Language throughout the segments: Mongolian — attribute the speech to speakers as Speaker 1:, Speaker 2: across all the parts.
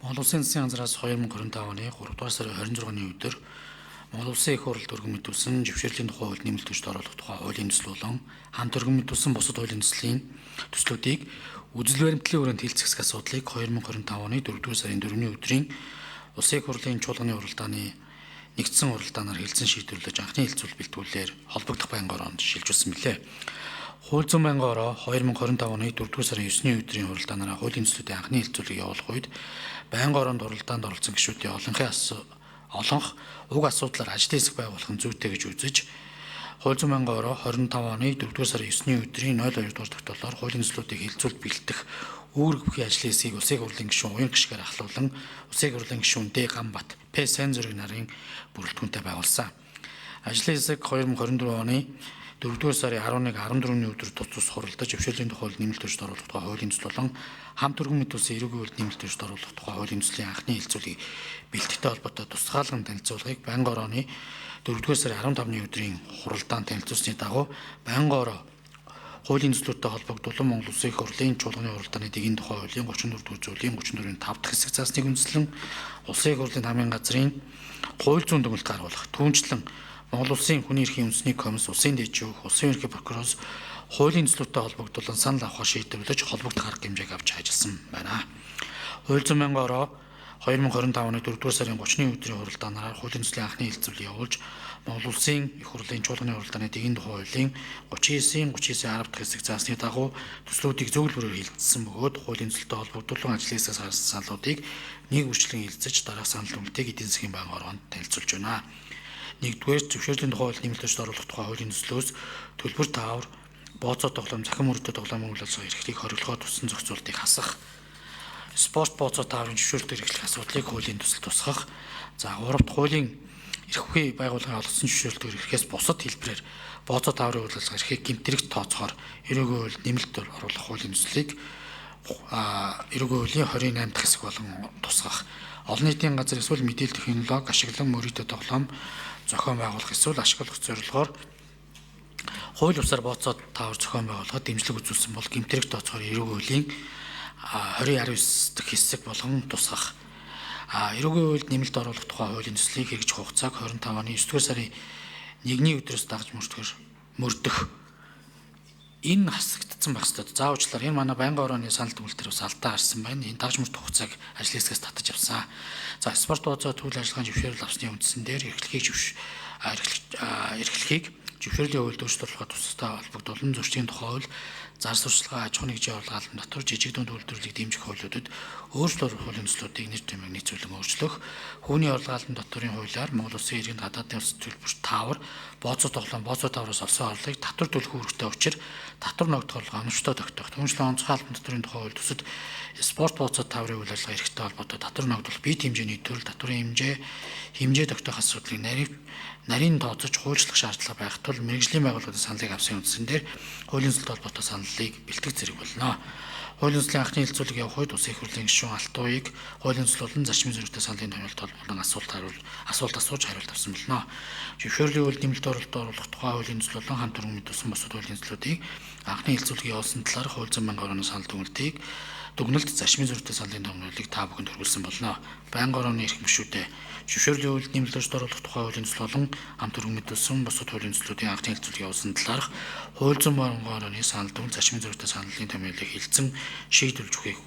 Speaker 1: Монгол Улсын засгийн газраас 2025 оны 3 дугаар сарын 26-ны өдөр Монгол Улсын Их Хуралд өргөн мэдүүлсэн зөвшөөрлийн тухай хуульд нэмэлт өөрчлөлт оруулах тухай хуулийн төсөл болон хамт өргөн мэдүүлсэн бусад хуулийн төслийн төслүүдийг үзэл баримтлалын хүрээнд хэлцэх хэсэг асуудлыг 2025 оны 4 дугаар сарын 4-ний өдрийн Улсын Их Хурлын чуулганы хуралдааны нэгдсэн хуралдаанаар хэлэлцэн шийдвэрлэж анхны хэлцүүл бэлтгүүлээр холбогдох байнгын ороонд шилжүүлсэн билээ. Хууль зүйн байнгын ороо 2025 оны 4-р сарын 9-ний өдрийн хуралдаанаараа хуулийн төслүүдийн анхны хэлцүүлгийг явуулах үед байнгын ороонд хуралдаанд оролцсон гишүүдийн олонх уг асуудлаар ажлын хэсэг байгуулах нь зүйтэй гэж үзэж хууль зүйн байнгын ороо 25 оны 4-р сарын 9-ний өдрийн 02 дугаар тогтоолоор хуулийн төслүүдийг хэлцүүлд бэлтгэх үүрэг бүхий ажлын хэсгийг Улсын Их Хурлын гишүүн Уян гишгээр ахлуулан Улсын Их Хурлын гишүүн Д Ганбат П Сайн зүрэг нарын бүрэлдэхүүнтэй байгуулсан. Ажлын хэсэг 2024 оны 4-р сарын 11 14-ний өдөр тус тус хуралдаж зөвшөөрлийн тухай хуульд нэмэлт өөрчлөлт оруулах тухай хуулийн төсөл болон хамт өргөн мэдүүлсэн эрүүгийн хуульд нэмэлт өөрчлөлт оруулах тухай хуулийн төслийн анхны хэлцүүлгийг бэлтгэхтэй холбоотой тусгаалган танилцуулгыг байнгын орооны 4-р сарын 15-ны өдрийн хуралдаанд танилцуулсны дагуу байнгын ороо хуулийн төслүүдтэй холбогдуулан Монгол Улсын Их Хурлын чуулганы хуралдааны дэгийн тухай хуулийн 34 дугаар зүйлийн 34-ийн 5 дахь хэсэг заасныг үндэслэн Улсын Их Хурлын намын газрын хууль зүйн дүгнэлт гаргуулах, түүнчлэн Монгол Улсын хүний эрхийн үндэсний комисс, Улсын дээд шүүх, Улсын ерөнхий прокуророос хуулийн төслүүдтэй холбогдуулан санал авахар шийдвэрлэж холбогдох арга хэмжээг авч ажилласан байна. Хууль зүйн байнгын ороо 2025 оны 4-р сарын 30-ны өдрийн хуралдаанаар хуулийн төслийн анхны хэлцүүлгийг явуулж Монгол Улсын Их Хурлын чуулганы хуралдааны дэгийн тухай хуулийн 39-ийн 39-10 дахь хэсэг заасны дагуу төслүүдийг зөвлөлбөрөөр хэлэлцсэн бөгөөд хуулийн төсөлтэй холбогдуулан ажлын хэсгээс гарсан саналуудыг нэг бүрчлэн хэлэлцэж дараах санал дүгнэлтийг эдийн засгийн байнгын ороонд танилцуулж байна. Нэгдүгээр зөвшөөрлийн тухай хуульд нэмэлт өөрчлөлт оруулах тухай хуулийн төслөөс төлбөр таавар, бооцоо тоглоом, цахим мөрөдөө тоглоомын үйл ажиллагаа эрхлийг хориглохоо тусан зохицуултыг хасах, спорт бооцоо тааврын зөвшөөрөлтөөр эрхлэх асуудлыг хуулийн төсөл тусгах. За гурав дахь хуулийн эрх бүхий байгууллагын олгосон зөвшөөрөлтөөр эрхээс бусад хэлбэрээр бооцоо тааврын үйл ажиллагаа эрхийг гэмт хэрэгт тооцохоор эрүүгийн хуульд нэмэлт оруулах хуулийн төслийг эрүүгийн хуулийн 28 дахь хэсэг болон тусгах. Олон нийтийн газар эсвэл мэдээлэл технологи ашиглан мөрийтэй тоглоом зохион байгуулах эсвэл ашиглах зорилгоор хууль бусаар бооцоо таавар зохион байгуулахад дэмжлэг үзүүлсэн бол гэмт хэрэг тооцохоор эрүүгийн хуулийн 20.19 дахь хэсэг болгон тусгах. Эрүүгийн хуульд нэмэлт оруулах тухай хуулийн төслийг хэрэгжих хугацааг 25 оны 9 дугаар сарын 1-ний өдрөөс дагаж мөрдөх. Энэ хасагдсан байх ёстой. Заавчлаар энэ манай байнгын орооны санал дүгнэлт төр бас алдаа гарсан байна. Энэ дагаж мөрдөх хугацааг ажлын хэсгээс татаж авсан. За спорт бооцоо түүл ажиллагааны зөвшөөрөл авсны үндсэн дээр эрхлэхийг зөвшөөрлийн хуульд өөрчлөлт оруулахад тусдаа холбогдуулан зөрчлийн тухай хууль, зар сурталчилгаа, аж ахуйн нэгжийн орлого албан татвар, жижиг дунд үйлдвэрлэлийг дэмжих хуулиудад өөрчлөлт оруулах хуулийн төслүүдийг нэр томьёог нийцүүлэн өөрчлөх, хүүний орлого албан татварын хуулиар Монгол Улсын иргэнд гадаадын улс төлбөр таавар, бооцоо тоглоом, бооцоо таавраас олсон орлогыг татвар төлөх үүрэгтэй учир татвар ногдох орлогоо оновчтой тогтоох, түүнчлэн онцгой албан татварын тухай хууль төсөд спорт бооцоо тааврын үйл ажиллагаа эрхтэй холбоотой татвар ногдол, бие хэмжээний төрөл, татварын хэмжээ тогтоох асуудлыг нарийн тооцож хуульчлах шаардлага байх тул мэргэжлийн байгууллагын саналыг авсан үндсэн дээр хуулийн төсөлд холбоотой саналыг бэлтгэх зэрэг болно. Хуулийн төслийн анхны хэлцүүлэг явах үед Улсын Их Хурлын гишүүн Алтууыг хуулийн төсөл болон зарчмын зөрүүтэй саналын томьёолт холбогдсон асуулт асууж хариулт авсан болно. Зөвшөөрлийн хуульд нэмэлт оруулалт оруулах тухай хуулийн төсөл болон хамт өргөн мэдүүлсэн бусад хуулийн төслүүдийг анхны хэлцүүлэг явуулсан талаар хууль зүйн байнгын орооны санал дүгнэлтийг дүгнэлт зарчмын зөрүүтэй саналын томьёолыг та бүхэнд хүргүүлсэн болно. Байнгын орооны эрх мөшүүдээ зөвшөөрлийн хуульд нэмэлт өөрчлөлт оруулах тухай хуулийн төсөл болон хамт өргөн мэдүүлсэн бусад хуулийн төслүүдийн анхны хэлцүүлэг явуулсан талаарх хууль зүйн байнгын орооны санал дүгнэлт зарчмын зөрүүтэй саналын томьёолыг хэлэлцэн шийдвэрлэж өгөхийг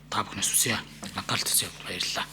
Speaker 1: та бүхнээс хүсье. Анхаарал тавьсан баярлалаа.